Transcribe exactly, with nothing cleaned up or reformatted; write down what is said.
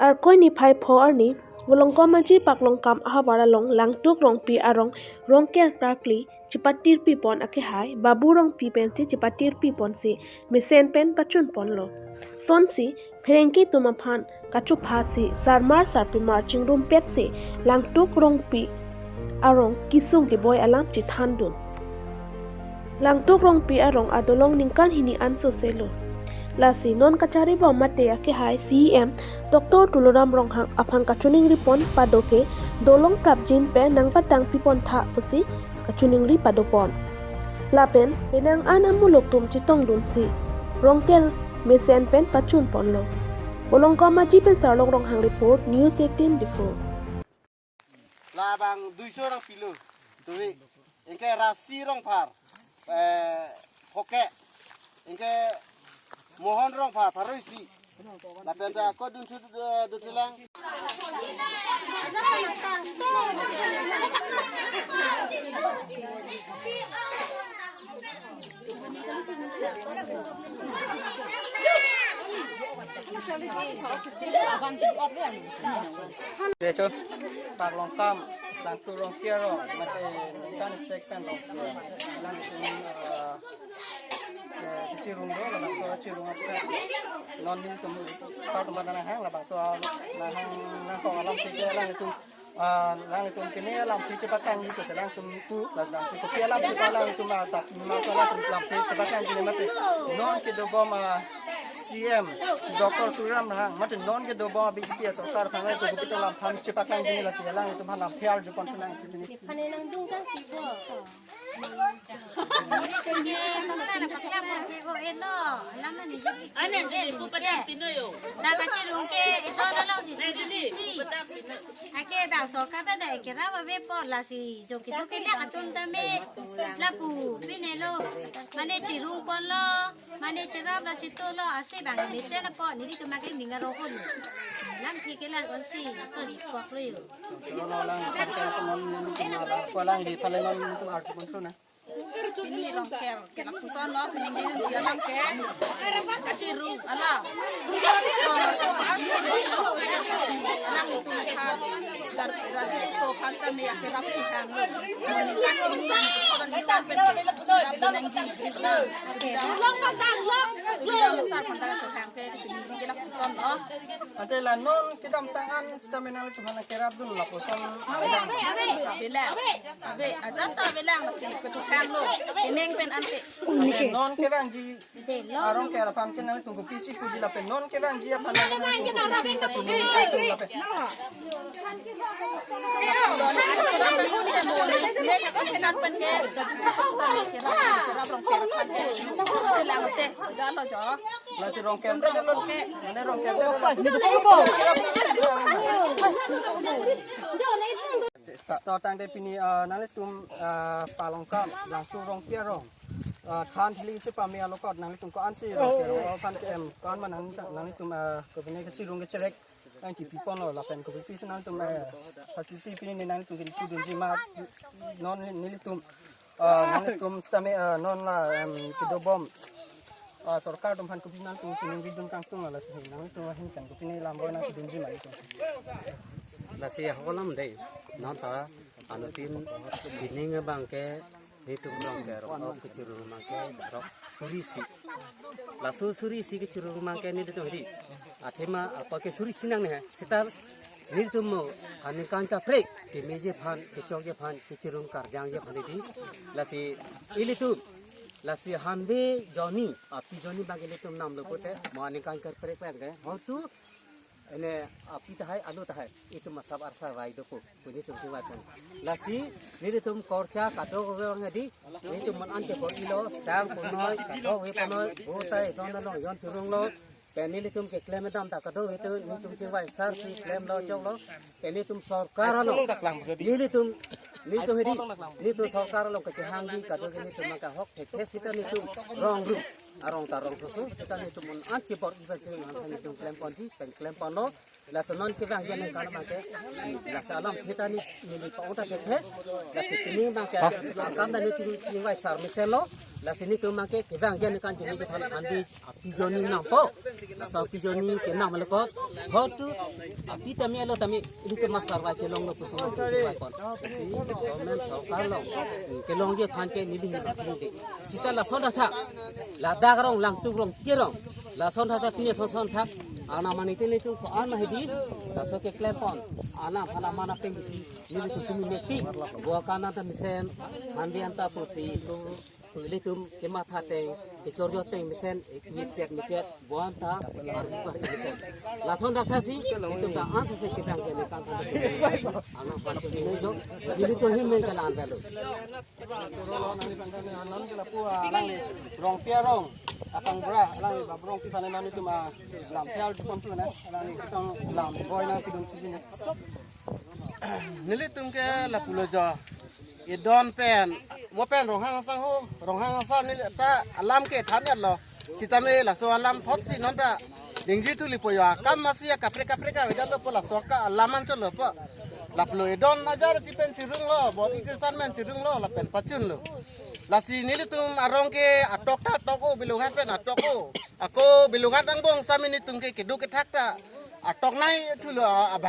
Arkoi niphai pho arni, Volongkom Aji Paklongkam ahavar along Langtuk Rongpi arong Rongker krakli chepatirpi pon akehai Babu Rongpi pensi chepatirpi ponsi mesen pen pachun ponlo. Sonsi pherangke atum aphan kachophasi sarmar sarpimar chingrumpetsi Langtuk Rongpi arong kesung keboi alam chethandun. Langtuk Rongpi arong adolong ningkan hini ansose lo. Lasi non kacharibom mate akehai C E M Doctor Tuliram Ronghang aphan kachiningri pon pado ke dolong prapjin pen nangpatangpi pontha pusi kachiningri pado pon. Lapen penang an amuluk atum chetongdunsi Rongker mesen pen pachun ponlo. Volongkom Aji pen Sarlong Ronghang report, News eighteen Diphu. Labang duiso rongpi lo. Dui. Anke Rasi Rongphar. Eh, Hoke. Anke Mohon Rongphar, pharo isi. Lapen ta ko dunsu, eh, dunsu lang. Recho, Paklongkam, Langtuk Rongpi arong, mate kan second rong, lang sini, eh, eh, kachirung do, labangso kachirung apa? Non nelitum, kalau tempat nang hang, labangso, nang hang, nang kong alam sini, lang itu, ah, lang itu kini alam sini cepat kan gitu, selang tum ku, labangso kopi alam sini, lang itu masak, masak alam sini cepat kan gini mate. Non kedobom, ah, C E M, Doctor Tuliram Ronghang, mate non kedobom B J P sorkar aphan itu kopi alam aphan cepat kan gini, lasi lang itu aphan lam thiar jupon senang itu gini. Ane nang dungdang tibo. Ane sini pu padan pinoyo. Nang kachirung ke ito na long si si si. Ake dak sorkar ta dak kerap ave po, lasi jong kitu ke dak atum tame lapu pine lo. Mane chirung ponlo, mane cherap lo, chito lo, ase bang mesen apo, nelitum ake minga rokon. Lam thike la konsi to di kwak lo yo. Lo lo lang, ko lang di pale non tum arju pon na. Ini Rongker, ke lapuson lo, kuning di dia lang ke. Kachirung, ala. Rong so ang, alang itu kan. Gar, gar itu so kan kami ya, ke lapuson lo. Kan ini, kan ini, kan ini, kan ini. Ante la non kedamtang an stamina le tuhan kerap dun lapuson. Abe, abe, abe. Abe, ajat ta abe lang si ketukan lo. Keneng pen ante. Non kevangji arong ke aphan ke nangtum kopi si puji lapen non kevangji aphan nangtum kopi si kachini lapen. Next kan pen ke, selang te jalo jo. Lasi Rongker. Oke. Mane Rongker. To tangte pini, ah, nanglitum, ah, Paklongkam, Langtuk Rongpi arong. Ah, than thili chepame alokot nanglitum ko-ansi Rongker aphan ke em, ko-an ma nang, nanglitum, ah, kopine kachirung kacherek nangkepi ponlo lapen kopi pisi nangtum, eh, facility pini ne nangtum kiri kudunji ma non neli-, nelitum, eh, nangtum sitame, eh, non la, em, kedobom, eh, sorkar atum aphan kopi nangtum chiningri dun kangtung lasi nangtum ahin kan kopine lam boi nangkedunji ma nelitum. Lasi hakolam dei, non ta anutin bining abang ke nelitum Rongker arong kachirung abang ke rok suri isi. Laso suri isi kachirung abang ke nelitum hedi. Athema apa ke suri isi nangne, seta nelitum mo aningkan kaprek kemeji aphan, kechokji aphan, kachirung karjangji aphan hedi. Lasi ilitum, lasi hanbe joni, api joni abang ke nelitum namlo pute, mo aningkan kaprek abang ke. Hotu ene api tahai, alu tahai, itum asap arsa vai dopo, puni tum tum atum. Lasi nelitum korcha kadokave abang hedi, nelitum man an ke bor-ilo, sang punoi, kadokave punoi, botai, don along, yon chirung lo, pen nelitum keklem dam ta kadokave tu, nelitum chingvai sar si klem lo, chok lo, pen nelitum sorkar along, nelitum, nelitum hedi, nelitum sorkar along kechehangji, kadokave nelitum maka hok, thek, thek sita nelitum rong ru. Arong ta rong susu, sita nelitum man an chibor iban sing han sa nelitum klem ponji, pen klem ponlo. Laso non kevangji aningkan abang ke, laso alam kita ni, neli pa-ong ta thekthe. Lasi pini abang ke, kam ta nelitum chingvai sar mesen lo. Lasi nelitum abangke kevang jan kan jeni ke than andi api joni nangpo. Laso api joni kenang malakot. Hotu api tame alo tame ilitum master vai chelonglo pusi nelitum vai kon. Si government sorkar along kelongji aphan ke neli hin athengdi. Sita lason thakthak, ladak arong, Langtuk arong, Tirong, lason thakthak, pine son son thak, ana mani tene tung ko ana hedi, laso keklem pon, ana phana mana peng hedi, nelitum tumi mekpi, bo kanan ta mesen, handi anta pusi tu, ilitum kematha ateng, kechorjo ateng mesen, michet michet, bo anta, arbu kar mesen. Lason thakthak si, ilitum ta anso se kedang ke lekang kan, ana pancho ni lo, nelitum hin men ke la-an velo. Rongpi arong, Akangbura, alangli Babu Rongpi aphan nelitum alam piar jupon tu na, alangli kitong alam boi nangpidun sisi ne. Nelitum ke lapulo jo. Edon pen, mo pen Ronghang asangho, Ronghang asar neli ta alam ke than-et lo. Sitame laso alam thotsi non ta ningje thu lipo jo. Akam masi akaprek kaprek avedetlo po, laso ka alam anchotlo po. Lapulo edon ajar si pen chirunglo, bor-i kesan pen chirunglo, lapen pachunlo. Lasi nelitum arong ke atok ta atok-o, Bilughat pen atok-o. Ako Bilughat angbong sami nelitum ke keduk kethak ta atok nai thulo abang.